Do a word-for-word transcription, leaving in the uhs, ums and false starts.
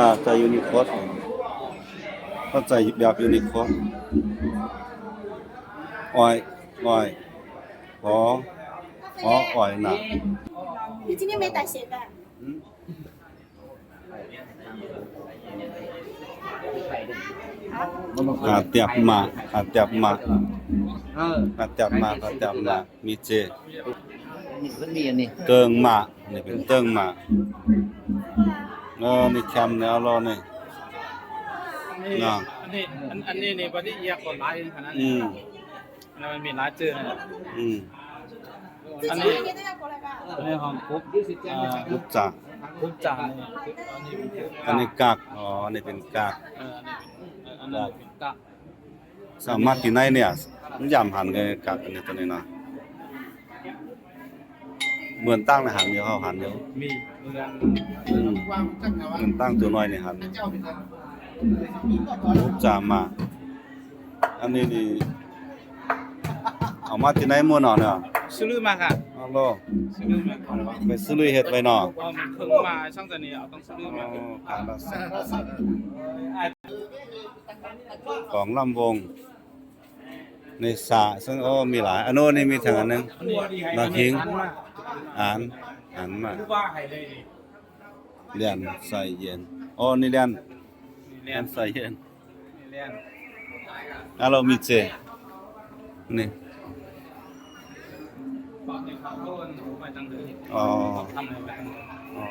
อ่า ใส่ยูนิโคด ก็ใส่แบบยูนิโคด อ้อย อ้อย อ๋อ อ๋อ อ้อยนะ 你今天没带鞋带？嗯。 อาเตียบมา อาเตียบมา เออ อาเตียบมา อาเตียบมา มีเจ นี่เพิ่นมีอันนี้ เติงมา นี่เป็นเติงมา เออ นี่แคมเนี่ย เอารอนี่ นี่ เนาะ อันนี้ อัน อันนี้นี่บ่ได้เอียกกว่าหลายขนาดนั้น อืม แล้วมันมีหลายชื่อนะ อืม อันนี้ อันนี้ของกุ๊บ อ่า กุ๊บจ่า กุ๊บจ่านี่ อันนี้เป็นกุ๊บจ่า อันนี้กัก อ๋อ อันนี้เป็นกัก เออ อันนี้เป็น เออ อันนั้นเป็นกัก สามารถที่ไหนเนี่ย มันย่ำหันกันกักอันนี้ตัวนี้นะ เหมือนตั้งในหันเดียวเขาหันเดียว มีเหมือน อืม เหมือนตั้งตัวน้อยในหัน กุ๊บจ่ามา อันนี้นี่ เอามาที่ไหนมั่วหน่อเนี่ย ซื้อมาค่ะ เอาล่ะ ซื้อมา ไปซื้อเห็ดไว้เนาะ ว่ามันเพิ่งมาช่างแต่นี่เอาต้องซื้อมา อ๋อ ครับ ของลำวง ในสระซึ่ง โอ้ มีหลาย อันโน้นนี่มีถึงอันหนึ่ง หน้าทิ้ง อ่าน อ่านมา เลียนใส่เย็น อ๋อ นี่เลียน เลียนใส่เย็น เลียน อ่ะ เรามีเจ นี่ อ๋อ อ๋อ